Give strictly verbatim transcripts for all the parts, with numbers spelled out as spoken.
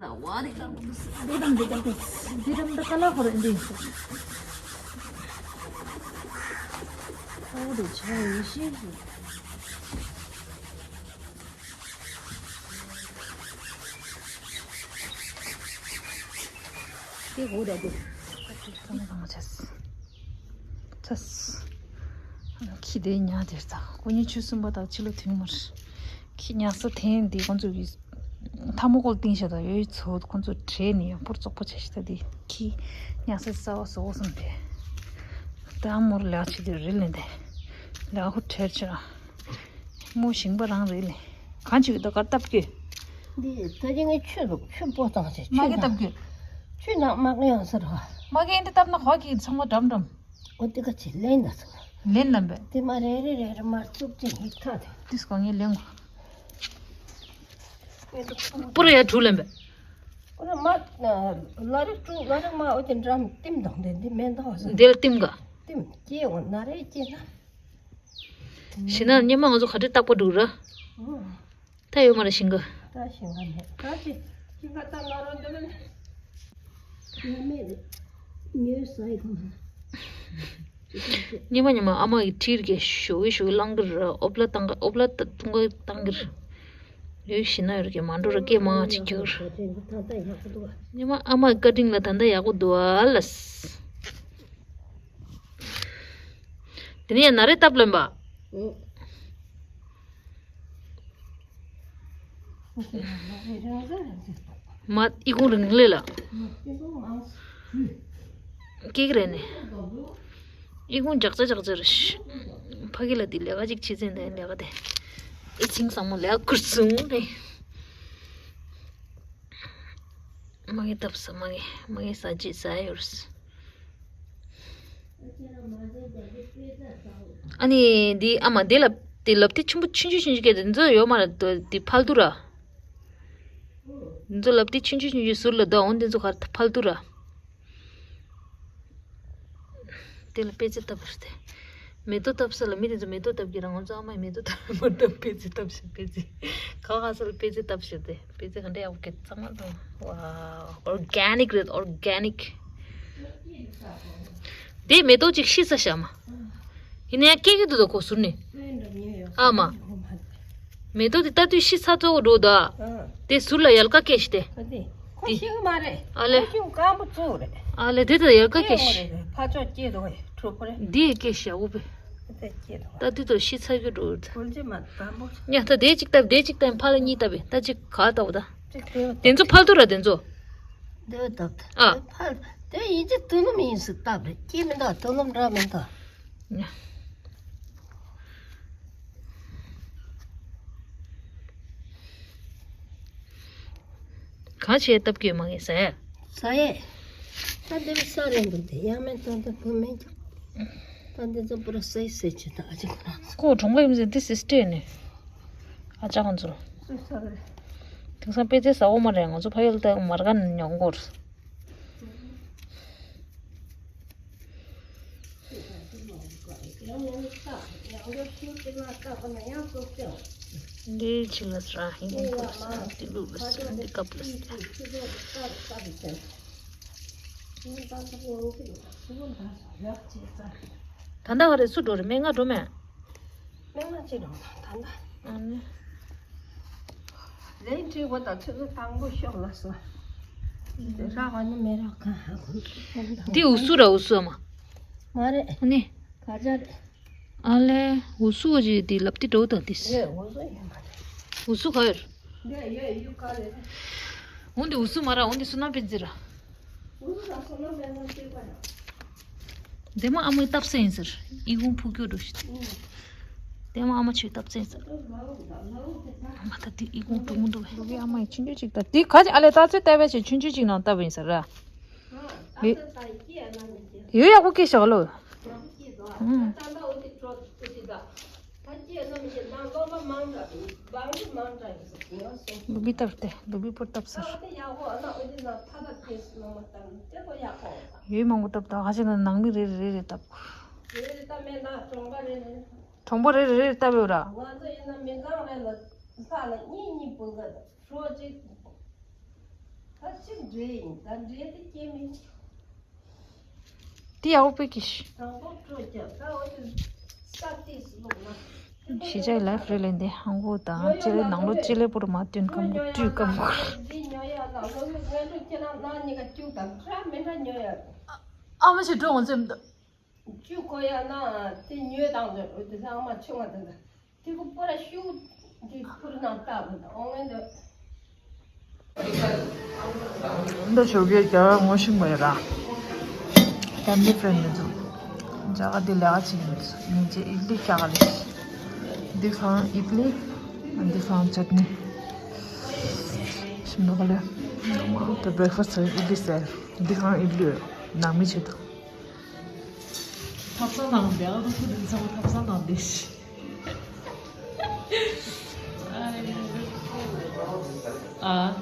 ད་བ་རེད་ད་འདི་དང་འདི་དང་འདི་དང་འདི་ཀ་ལ་ཧོ་རེད་འདི། ཨོ་དེ་ཆ་ཡེ་ཤེས་ཤིག་དེ་གོ་རེད་དེ། ཁ་ནས་གང་ཆས། ཚས། ཁྱི་དེ་ཉག་དེར་ད་ཁོ་གཉིས་ཆུ་གསུམ་པ་དང་ཕྱི་ལོ་ཐུན་མར། ཁྱི་ཉག་ས་ཐེན་འདི་ཁོང་ཚོ་གི་ཐ་མོ་ཀོལ་ཏིང་ཤ་དང་ཡོད་ཚོ་ཁོང་ཚོ་བྲེས་ནས་ཡང་ཕུར་བཙོག་པོ་བྱས་ཤི་ད་དེ་ཁྱི་ཉག་ས་རྩ་བ་བཟོ་བསམ་དེ། ད་མོར་ལག་ཆི་དེ་རི་ལེན་དེ་ལག་ཁོ་ཁྲེར་ཆ། མོ་ཞིང་པ་རང་རེད་ལེ། གང་ཅིག་ད་གར་སྟབས་ཀྱི། འདི་ད་ཅི་ངས་ཆུ་རུ་ཆུ་པོ་བཏང་ཆེ་མ་གི་སྟབས་ཀྱི། ཆུ་ནང་མ་གི་ཡང་ཟེར་བ། མ་གི་འདི་སྟབས་ན་ཧོ་གི་ཚང་མ་འགྲམ་འགྲམ། ཨོ་དེ་ག་ཅི་ལེན་ད་ཚང་མ། ལེན་ལམ་པས། དེ་མ་རེ་རེ་རེ་རེ་མ་བཙུགས་ཅི་ཧིག་ཐ་དེ། དིས་གོ་ངས་ལེན་གོ། པུར་ཡ་གྲུ་ལེན་པས། ཨོ་ན་མ་ལ་རེ་གྲུ་ལ་རེ་མ་ཨོ་དེ་འགྲམ་ཏིམ་དང་དེ་འདི་མེན་ད་ཧོ་ཟེར། འདི་ལ་ཏིམ་ག་ཏིམ་སྐྱེ་འོ་ན་རེ་སྐྱེ་ན། ཤི་ན་སྙེ་མ་ང་ཚོ་ག་འདྲ་བཏགས་པ་འདུག་ར། ད་ཡོད་མ་རེད་ཤིང་ག་ད་ཤིང་ག་མེད། ད་ཤི་ཤིང་ག་ད་ང་རང་འདི་ལ་ཉོས་ཟ་ཡི་གོ། སྙེ་མ་སྙེ་མ་ཨ་མ་ཡི་ཁྲིར་གེ་ཞོ་གི་ཞོ་གི་ལང་གི་ར། ཨོབ་ལ་བཏང་གི་ཨོབ་ལ་བཏང་གི་བཏང་གི་ར། ཡོད་ཤི་ན་ཡོད་གེ་མ་འགྲོ་ར་སྐད་མང་ཅིག་རྒྱག་ར། སྙེ་མ་ཨ་མ་བཀའ་དྲིན་ལ་ད་ལྟ་ཡག་པོ་འདུག་ཨ་ལ། དེ་ནས་ན་རེ་སྟབས་ལོན་པ། མ་ཨི་ཁུང་རིང་ལེ་ལ། སྐྱེ་གི་རེད་ནི། ཨི་ཁུང་རྒྱག་ཆ་རྒྱག་ཆ་རེད། ཕ་གི་ལ་དེ་ལས་ཀ་ཅིག་བྱེད་ཚེ་ནས་ལས་ཀ་དེ། ཨི་ཚིང་ས་མོ་ལས་ཀ་ཁུར་སོང་ནས། མ་གི་བཏབ་ས་མ་གི་མ་གི་ཟ་རྗེས་ཟ་ཡོད་རེད། ཨ་ནི་འདི་ཨ་མ་འདི་ལ་དེ་ལབ་དེ་ཆུང་པོ་ཆུང་ཆུང་ཆུང་ཆུང་སྐད་དེ་ཚོ་ཡོད་མ་རེད་དེ་ཕལ་དུ་ར། འདི་ཚོ་ལབ་དེ་ཆུང་ཆུང་ཆུང་ཆུང་ཟུར་ལ་དོ་འོང་དེ་ཚོ་གར་ཕལ་དུ་ར། དེ་ལ་པེ་ཙེ་བཏབ་པར་དེ། མེ་ཏོག་བཏབ་ས་ལ་མི་དེ་ཚོ་མེ་ཏོག་བཏབ་ཀྱི་ར། ང་ཚོ་ཨ་མས་མེ་ཏོག་བཏབ་མ་བཏབ། པེ་ཙེ་བཏབ་ཤག་པེ་ཙེ། ག་ག་ས་ལ་པེ་ཙེ་བཏབ་ཤག་དེ། པེ་ཙེ་ག་འདྲ་ཡག་པོ་སྐད་གཙང་མ་དང་། ཝའོ། ཨོར་གེ་ནིག་རེད་ཨོར་གེ་ནིག་དེ་མེ་ཏོག་ཅིག་ཤི་ས་ཤག་མ། ཡིན་ན་ཡང་སྐྱེ་གི་འདུག་དོ་ཁོ་ཟུར་ནས། ཨ་མ། མེ་ཏོག་དེ་ལྟ་དུས་ཤི་ཚར་ཚར་འགྲོ་ད། ཨ། དེ་ཟུར་ལ་ཡལ་ག་སྐྱེས་ཤི་དེ། ཨ་དེ། ཁོ་དེ། ཤི་གི་མ་རེད། ཨ་ལེ། ཁོ་ཤི་གི་སྐམ་པོ་བཙུགས་རེད། ཨ་ལེ་དེ་ད་ཡལ་ག་སྐྱེས་ཤི། སྐྱེ་འོ་རེད་རེད། ཕ་ཕྱོགས་སྐྱེ་འདུག་གས་གྲུ་པོ་རེད། འདི་ཡི་སྐྱེས་ཤི་ཡག་པོ་པས། ཨ་དེ་སྐྱེ་འདུག་ལྟ་དུས་ད་ཤི་ཚར་གི་འགྲོ་རེད། གོལ་ཅི་མ་དམ་པོ། ཉ་ད་དེ་གཅིག་བཏབ་དེ་གཅིག་བཏབ་ཕ་ལ་གཉིས་བཏབ་པས་ད་གཅིག་ག་བཏབ་པ་ད། གཅིག་དེ་བཏབ། དེ་ཚོ་ཕལ་དུ་ར་དེ་ཚོ། དེ་བཏབ་ད། ཨ། དེ་ཕལ་དེ་ཡིན་གྱི་དུ་ལུམ་ཡིན་སུ་བཏབ་རེད་སྐྱེ་མི་འདུག་དུ་ལུམ་འདྲ་མི་འདུག་ཉ། གང་བྱས་སྟབས་ཀྱིས་མ་ངེས་ཟེར། ཟ་ཡས། ད་འདི་ལ་ས་རེད་འདུག་དེ་ཡང་མེད་ད་འདི་བུ་མེད་ཀྱང་། ད་འདི་ཚོ་པུ་ར་སེ་སེ་བྱེད་ད་ཨ་ཅག་ཁོ་གྲོང་པ་ཡིན་ཟེར་འདི་སེ་སྤྲད་ནས། ཨ་ཅག་ཁོང་ཚོར། དེང་སང་དཔེ་ཆ་ཟ་འོ་མ་རེད་ང་ཚོ་ཕ་ཡུལ་ད་མར་ག་ནས་ཉོ་དགོས། འདི་ཕྱི་ལ་སྲ་ཧིང་ཧིང་པོ་ལ་སྲ་འདི་ལུག་ལ་སྲ་འདི་ཀབ་ལ་སྲ། ད་ལྟ་ག་རེ་སུ་འགྲོ་རེད་སྨན་ཁང་འགྲོ་མེད། སྨན་ཁང་ཅི་འགྲོ་ད་ལྟ། ཨ་ནི། ལན་ཁྲིད་པ་དང་ཆུ་ཚོད་དང་པོ་ཤོག་ལ་སོ། རག་པ་ནི་མི་རག་ག་འདི་འུ་སུ་ར་འུ་སུ་མ། མ་རེད། ཨ་ནི། ག་ཅག་རེད། ཨ་ལེ། འུ་སུ་བ་ཅིག་འདི་ལབ་ཏི་འགྲོ་དང་ཏིས། ཡོད་འུ་སུ་ཡོད་མ་རེད། འུ་སུ་ག་ཡོད། འདི་ཡོད་ཡུ་ག་རེད། འོ་འདི་འུ་སུ་མ་ར་འོ་འདི་སུ་ན་པན་ཙི་ར། འུ་སུ་ན་སུ་ན་པན་ཙི་ག་ཡོད། འདི་མ་ཨ་མའི་སྟབས་ཟེར་ཡིན་ཟེར། ཨི་ཁུང་ཕུག་སྐྱོ་འགྲོ་ཞིག་འདི་མ་ཨ་མ་ཆོས་སྟབས་ཟེར་ཡིན་ཟེར། མ་ད་འདི་ཨི་ཁུང་ཕུག་མི་འདུག་བས། འདི་ཨ་མ་ཡི་ཆུང་ཆུང་ཅིག་ད་འདི་ག་ཅི་ཨ་ལེ་ད་ཚོད་ལྟ་བས་ཆེ་ཆུང་ཆུང་ཅིག་ནང་ལྟ་བ་ཡིན་ཟེར་ར། ཡོད་ཡག་པོ་སྐྱེས་ཤག་ལོ། ཨུམ། ལུག་པི་བཏབ་སྟེ་ལུག་པི་པོར་བཏབ་ཟེར། ཡོད་མང་པོ་བཏབ་ད་ཧ་ཅང་ནང་མི་རེ་རེ་རེ་བཏབ། གྲོང་པ་རེ་རེ་རེ་བཏབ་ཡོད་ར། ང་ཚོ་ཡིན་ན་མི་ཚང་རེ་ལ་ལྷ་ལ་གཉིས་གཉིས་བུ་འགའ་དང་གྲོགས་གཅིག་འདྲེ་ཡིན་ད་འདྲེ་དེ་སྐྱེ་མི་ཤེས། དེ་ཡག་པོ་དཔེ་གི་ཤི། དང་པོ་སྤྲོ་རྒྱག་ད་འོ་དེ་ས་ཏིས་ལོག་ན། ཤི་ཅག་ལ་ཧྥ་རེ་ལེན་དེ་ཧང་གོ་དང་ཅི་ལེ་ནང་ལོ་ཅི་ལེ་པོར་མ་བསྟུན་ཀམ་གོ་བཀྲུས་ཀམ་གོ། འདི་ཉོ་ཡ་ལ་ལོ་ལོ་ངན་འགྲོ་ཁྱེད་རང་ནང་གཉིས་ཀ་བཅུག་དང་ཁྲ་མི་འདྲ་ཉོ་ཡ། ཨ་མ་ཞིག་འགྲོ་འོང་ཚེ་མི་འདུག་བཅུག་གོ་ཡ་ན་དེ་ཉོས་དང་འདོད་འོ་དེ་ལྷག་མ་ཆུང་བ་དེ་འདྲ། དེ་གུ་པོ་ར་ཤུ་དེ་ཕུར་ནང་ལྟ་བུ་དང་འོང་ངན་འདོད། འདི་ཞོགས་ཀས་རྒྱ་ངོ་ཤེས་པ་ཡོད་ར། Family friend ནི་འདུག་འཇག་ག་འདི་ལས་ཀ་བྱེད་ཀྱི་འདུག་ཉིན་རྗེས་ཨིད་ལི་རྒྱག་ག་ལས། འདི་ཁང་ཨིད་ལི། འདི་ཁང་ཅཊ་ནི། ཤིམ་ལོ་ག་ལས། ད་breakfast ཚར་ཨིད་ལི་ཟེར། འདི་ཁང་ཨིད་ལི་ཡོད། ནང་མི་བྱེད་དོ། ཐབ་ཚང་ནང་བསྡད་ཨ་ཁུ་ཁུ་དེ་ཚང་མ་ཐབ་ཚང་ནང་བསྡད་ཤི། ཨ།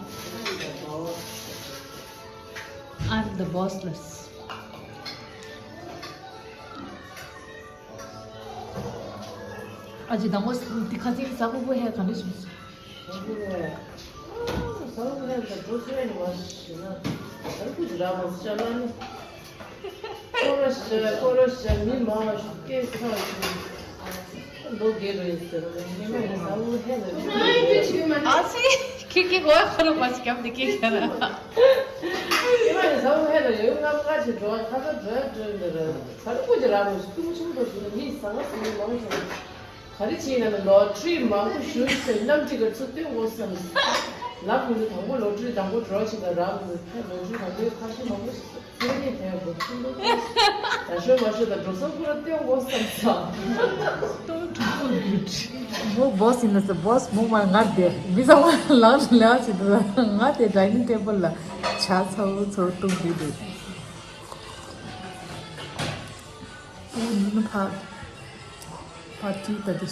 I'm the boss less. ཨ་ཅེ་དང་པོ་འདི་ཁ་སང་ས་ཁུ་ཁུ་ཧེ་ག་འདྲ་བྱུང་སོང་། ས་ཁུ་ཧེ་ད་འགྲོ་ཚོད་ནི་མ་ཤི་ན་ས་ཁུ་ཅི་ར་མ་ཤ་ལ་ནི། ཀོ་རོ་ཤ་ཀོ་རོ་ཤ་མི་མང་བ་ཞིག་སྐད་ཆ་ཞིག་མདོ་དགེ་རེད་ཟེར་བ་ཉི་མ་ཡིན་ས་འུ་ཧེ་ལ་རེད། ཨ་ཙི་ཁྱི་ཁྱི་གོ་ཁོ་རོ་མ་ཞིག་གམ་དེ་སྐད་ཆ་ར། ཉི་མ་ཡིན་ས་འུ་ཧེ་ལ་ཡོད་ང་ང་ཞིག་འགྲོ་བ་ཁ་ཁ་འགྲོ་ཡ་འགྲོ་ཡིན་ད་ར་ས་རུ་ཀུ་ཅི་ར་མོ་ཞིག་ཏུང་ཆུང་འགྲོ་ཞིག་ལ་མི་ཟ་ང་ཟ་ཡི་མང་ཞིག་ག་རེ་བྱས་ན་ལོ་ཊི་རི་མང་པོ་ཞུ་ཡི་ཟེར་གནམ་གྲི་ག་ཚུར་སྟོན་དགོས་བསམ། ལབ་ཀུན་ཏུ་དང་པོ་ལོ་ཊི་རི་དང་པོ་འགྲོ་ཞིག་ལ་རག་ཀུན་ཏུ་ལོ་ཊི་རི་དང་པོའི་ཁ་ཤས་མང་པོ་ཞིག་ཚེ་རིང་དེ་འགོ་ཚུགས་འདུག་ད་ཤོད་མ་ཤོད་ད་འགྲོ་ས་ཁུ་ར་སྟོན་དགོས་བསམ་ས། མོ་བོ་སི་ཡིན་ན་ས་བོ་སི་མོ་མ་ང་དེ་མི་ཚང་མ་ལངས་ལ་ལ་ཞིག་འདུག་ང་དེ་ཌའི་ནིང་ཊེ་བལ་ལ་ཇ་ཚ་བོ་ཚོ་བཏུང་བསྡད་འདུག་ཨོ་ནི་ཕ་ཕ་ཏི་ད་དི་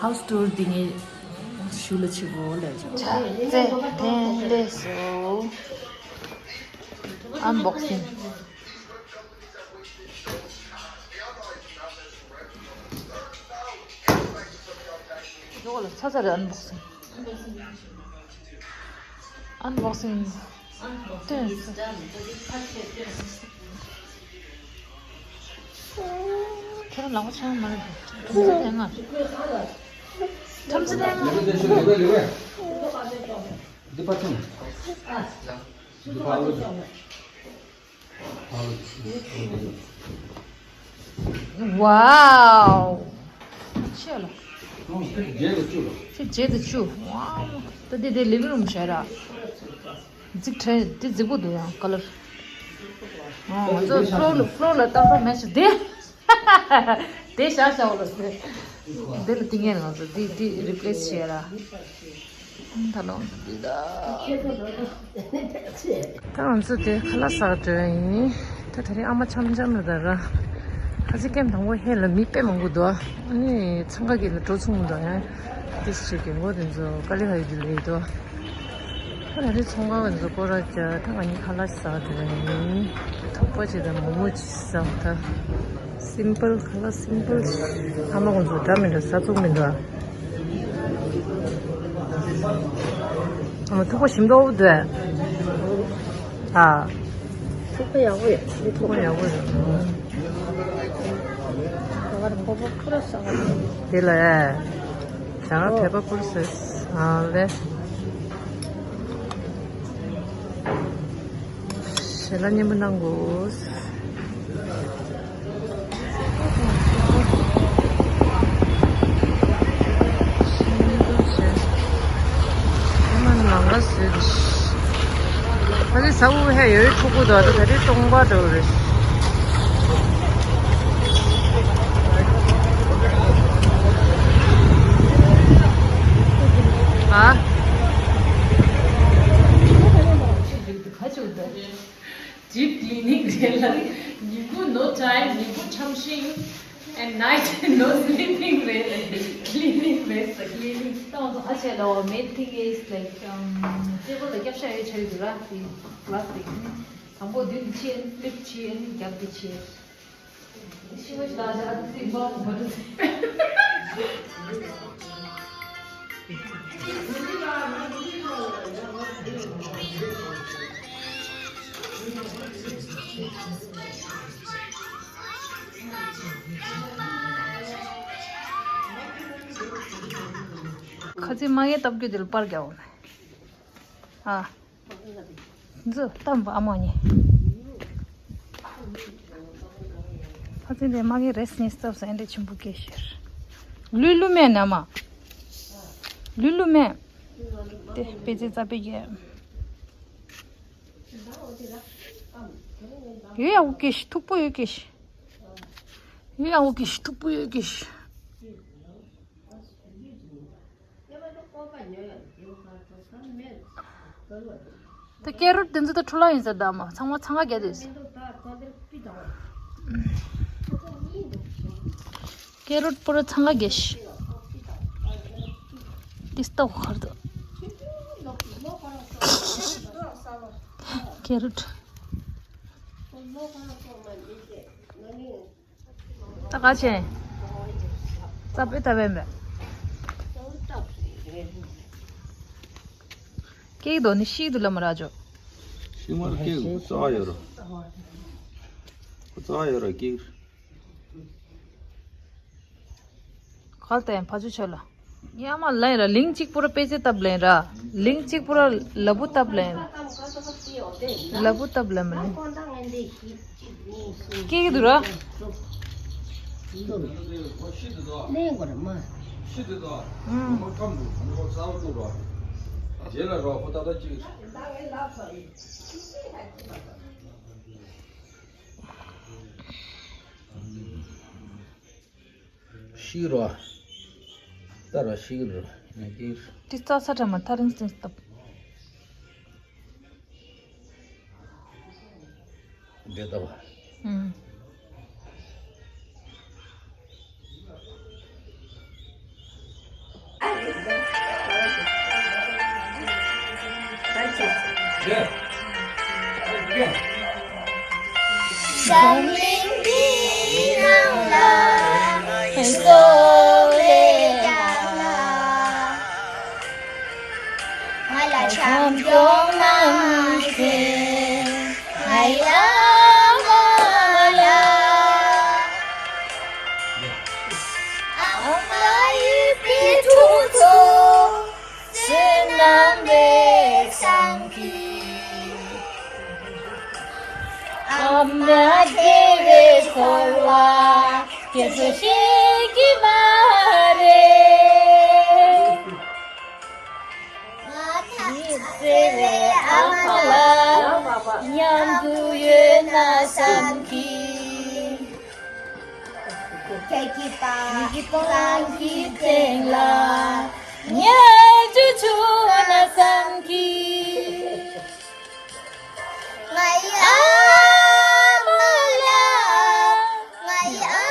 ཧའུ་སི་ཊུར་འདི་ངས་ཞུ་ལ་ཆི་གོ་ལ་ཇ་ཙེ་ཐེན་ལེ་སོ་ཨན་བོག་སིང་། ཇོ་ལ་ཚ་ཚ་རེ་ཨན་བོག་སིང་། Unboxing. ཁྱོད་རང་ལག་པ་ཆང་མ་རེད། ཁྱོད་ཚོ་དེ་ང་། ཁྱོད་ཚོ་དེ་ང་། འདི་པ་ཆུང་། འདི་པ་ཨ་ལུ། Wow. ཆེ་ལ། ཁྱེད་རྗེས་དུ་བཅུག་ལ། ཁྱེད་རྗེས་དུ་བཅུག་ཝའོ། ད་འདི་དེ་ལིབ་རུམ་བྱས་ར། རྫིག་ཁྲེ་འདི་རྫིག་པོ་འདུག་ཡང་ཀ་ལར། ཨོ་ང་ཚོ་ཕློར་ལ་ཕློར་ལ་བཏང་ཐབས་མེད་ཤག་འདི། དེ་བཞག་བཞག་ལ་ཟེར། འདི་ལ་ཏིང་ངེ་ང་ཚོ་འདི་འདི་རི་པི་ལེ་སི་བྱས་ར། ད་ལོ་འདི་ད། ད་ང་ཚོ་དེ་ཁ་ལག་ཟ་འགྲོ་ཡ་ཡིན། ད་དེ་རིང་ཨ་མ་འཆམ་འཆམ་ལ་ད་ར། ཁ་ཆེ་ཀེམ་དང་པོ་ཧེ་ལ་མི་དཔེ་མང་པོ་འདུག་ཨ་ནི་འཚང་ཁ་གི་ལ་འགྲོ་ཚུགས་མི་འདུག་ཡང་། དེ་ཞིག་གི་མགོ་དེ་ཚོ་དཀའ་ལས་ཁག་གི་ལས་འདུག་ད་ད་རེས་ཚོང་ཁང་ང་ཚོ་སྐོར་ར་བརྒྱབ། ད་ང་གཉིས་ཁ་ལག་ཟ་འགྲོ་ཡ་ཡིན། ཐུག་པ་ཅིག་དང་མོག་མོག་ཅིག་ཟ་ད། སིམ་པལ་ཁ་ལག་སིམ་པལ་ཅིག་ཨ་མ་ཁོང་ཚོ་འདྲ་མི་འདྲ་ཟ་ཚུགས་མི་འདུག་ཨ་མ་ཐུག་པ་ཞིམ་མདོག་འདུག་ཨ། ཐུག་པ་ཡག་པོ་ཡོད། འདི་ཐུག་པ་ཡག་པོ་ཡོད། ད་ག་རེ་ཕོ་ཕོ་ཁུ་ར་ཟ་ག་རེ། དེ་ལ་ཨེ། ད་ང་ཕེ་པ་པུར་སེ་ཨ་ལེ། ཞལ་ལག་མཉེས་པོ་གནང་དགོས། ད་རེས་ཟ་འུ་ཧེ་ཡོད་ཕྲུ་གུ་དང་ད་རེས་སྟོང་པ་འགྲོ་རེད། ཨ། ཁ་ཆུ་ད། Deep cleaning རེད་ལ། ཉིན་གུང་no time ཉིན་གུང་འཆམ་ཤིང་། And night no sleeping རེད། Cleaning རེད་ས་cleaning། ད་ང་ཚོ་ཧ་ཆེ་ལ། Main thing is like um table ལ་རྒྱབ་ཤ་ཡོད་ཆ་ཡོད་དུ་ར་དེ་plastic དང་པོ་མདུན་དུ་ཕྱིན་flip ཕྱིན་རྒྱབ་དེ་ཕྱིན། ཤི་བ་ཞིག་ལ་ཞག་དེ་མ་མ་འདུག་ཟེར། ཁ་ཚིག་མ་ངེས་སྟབས་བསྐྱོད་དེ་ལ་པར་རྒྱག་འོང་ནས། ཨ། འཛུ་གཏམ་པ་ཨ་མོ་ནི། ཁ་ཚིག་དེ་མ་ངེས་རེས་ནས་སྟབས་ཟ་འདྲ་ཆེན་པོ་སྐད་ཤེར། ལུས་ལུ་མེད་ན་མ། ལུས་ལུ་མེད། དེ་པེ་ཙེ་རྩ་པའི་གེ། ཡོད་ཡག་པོ་སྐད་ཤེར་མཐུག་པོ་ཡོད་སྐད་ཤེར། ཡོད་ཡག་པོ་སྐད་ཤེར་མཐུག་པོ་ཡོད་སྐད་ཤེར། ད་ཀེ་རོཊ་དེ་ཚོ་ད་འཕྲོ་བརླག་ཡིན་ས་གདའ་མ་ཚང་མ་འཚང་ཁ་རྒྱག་དུས། ཀེ་རོཊ་པུ་ར་འཚང་ཁ་རྒྱག་ཤི། ཏིས་ཏོག་ཁར་དུ། ཀེ་རོཊ། ད་ག་ཆེན། རྩ་པའི་ད་བན་པས། ཀེག་དོ་ནི་ཤིག་ཏུ་ལ་མ་ར་ཇོ། ཤིང་མར་ཀེག་རྩ་བ་ཡོད་རོ། རྩ་བ་ཡོད་རོ་ཀེག། གལ་ཏེ་ཕ་ཆུ་ཆོད་ལ། ཡ་མ་ལན་ར་ལིང་གཅིག་པུ་ར་པེ་ཙེ་བཏབ་ལན་ར། ལིང་གཅིག་པུ་ར་ལ་བུ་བཏབ་ལན་ར། ལ་བུ་བཏབ་ལན་མ་ལིང་། སྐྱེ་གི་འདུག་ར། ལེན་དགོས་ར་མ། ཤི་དེ་དག་ཨུམ། མ་ཁམས་འདུག་མི་ཁོ་རྩ་བ་བཏུབ་ར། རྗེས་ལ་ར་ཁོ་ཏག་ཏག་ཅིག། ཤི་རོ། ད་ར་ཤི་རོ། ང་ཀིར། ཏི་ཙ་ས་ཁྲ་མ་ཐ་རིང་སིང་སྟབས། འདྲེ་ད་བ། ཨུམ། འཛམ་གླིང་འདིའི་ནང་ལ་བཟོ་ལས་ཀྱང་ང་ལ་བྱམས་སྐྱོང་གནང་མཁན་ང་ཡི་ཨ་མ་ལགས། ཨ་མ་ཡི་བུ་ཕྲུག་ཚོ་བསོད་ནམས་རེ་བསགས་ཀྱིས། ཨ་མ་དེ་བས་འཁོར་བ་དེ་ཚོ་ཤེས་ཀྱི་མ་རེད། ང་ཐག་བཅད་པའི་ཨ་མ་ལགས་མཉམ་དུ་ཡོད་ན་བསམ་གྱིས། ཁྱེད་ཀྱི་པང་གི་སྟེང་ལ་ཉལ་རྒྱུ་བྱུང་ན་བསམ་གྱིས། ང་ཡི་ཨ་མ་ལགས། ང་ཡི་ཨ་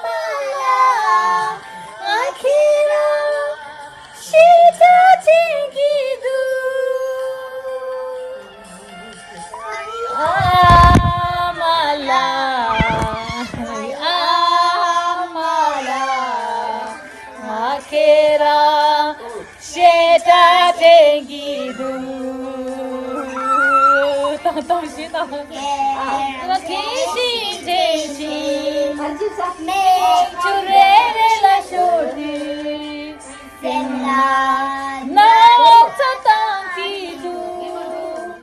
མ་ལགས། ང་ཁྱེད་རང་ཞེ་དྲག་དྲན་གྱི་འདུག། ཨ་མ་ལགས། ང་ཡི་ཨ་མ་ལགས། ང་ཁྱེད་རང་ཞེ་དྲག་དྲན་གྱི་འདུག། ཏང་ཏང་ཞེ་ཏང་། ཨ་དེ་བཞིན་དྲན་བཞིན་མིག་ཆུ་རེ་རེ་ལ་ཤོར་དུས་སེམས་ལ།